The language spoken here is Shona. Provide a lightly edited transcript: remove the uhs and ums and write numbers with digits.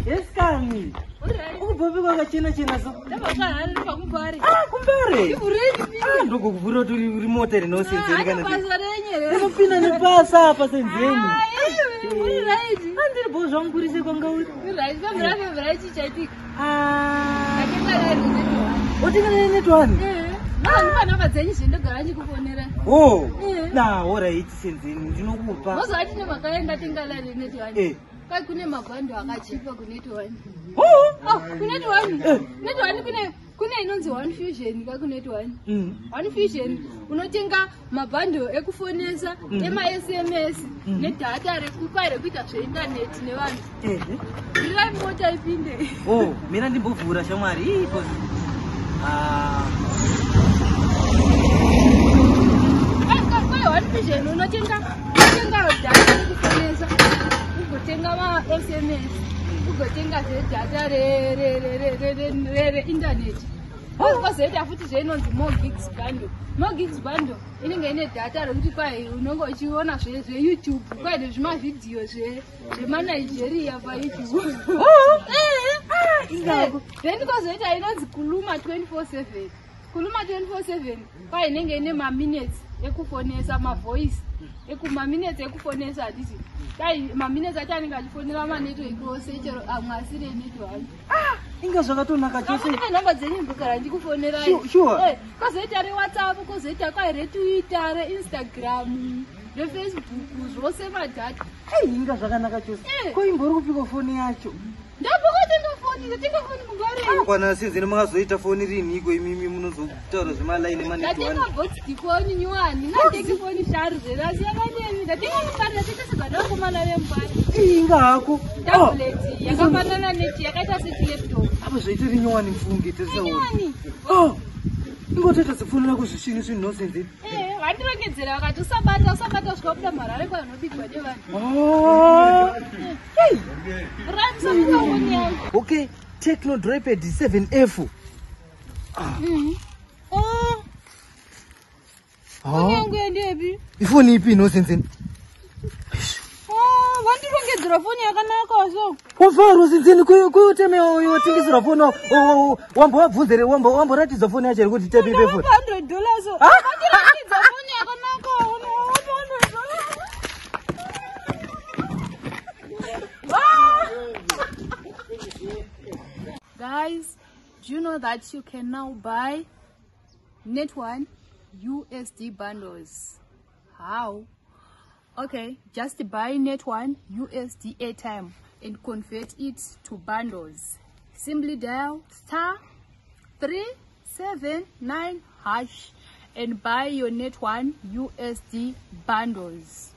Yes, kani. Ukubva kwakachena chena so. Kumbare. Ah, kumbare. Ah, ndokukuvhura kuti uri mota rinosenzeni kana. Unopinda nepasa apa senzeni. Andiri bho zvangu kurise kwanga uri. Ah. Otenga netwani? Nhamba dzenyu zvindogara ndikufonera. Oh. Na, alright senzeni ndinokupa. Mozoti nemakaenda tenga lari netwani. Eh. Kai kune mabhando akachipa kunetwani. Oh. Oh, kunetwani. Netwani kune inonzi One Fusion ka kunetwani. One Fusion unotenga mabhando ekufonesa, emaSMS nedhata rekupa rekuita zveintaneti nevanhu. Rirai mota ipinde. Oh, mina ndimbovhura shamwari. Ii, cause ah Kai One Fusion unotenga data rekufonesa, ugotenga maSMS, ugotenga zvedhata reintaneti. Kozoita futi zveinonzi More Gigs Bundle. More Gigs Bundle inenge ine data rekuti kwai unenge uchiona zveYouTube, kwai nezvimavhidhiyo zvemaNigeria paYouTube. Ingako. Then kozoita inonzi Kuluma 24/7. Kuluma 24/7 kwai inenge ine maminutes ekufonesa, mavoice ekumaminutes ekufonesa, handiti dai maminutes acho anenge achifonera manetwork ose chero amwe asiri enetwork. Inga zvakatonaka chose. Ndine nhamba dzenyu ndogara ndikufonerai. Sure. Kozoita reWhatsApp, kozoita kwai reTwitter, reInstagram, reFacebook, zvose madhata. Ei, inga zvakanaka chose. Eh. Ko imbori kupiko foni yacho? Ndambokotenga foni, ndatenga foni mugare. Kwana senzeni makazoita foni rinhiko imimi munozotaura zvemalaini emanetwani? Ndatenga botdikoni nyuwani, ndatenge foni sharu zverasiyana nemi. Ndatenga mubari, ndatenga sezvadakomana vemubari. Inga hako. Tablet yakafanana nechi yakaita sechilaptop. Apa zvaitori nyowani mfunge tirisaona. Nyuwani. Oh. Ingotoita sefonera kuzvisvinu zvinhu nosenzeni. Vandirongedzera vakati usabata usabata kusvika wabuda marare kwanobigwa nevanhu. Oh. Hey. Raimusabuka foni yangu. Okay, Tecno Dropad 7F. Oh, foni yangu yandepi? Ifoni ipi inosenzeni? Oh, vandirongedzera foni yakanaka so. Wavharo senzeni kuuteme watengeserwa foni wambovabvunza here wamboratidza foni yacho here kuti tepe ipe foni? $100. Vandiratidza foni yakanaka. $100. Guys, do you know that you can now buy Net1 USD bundles? How? Okay, just buy Net1 USD airtime and convert it to bundles. Simply dial *379# and buy your Net1 USD bundles.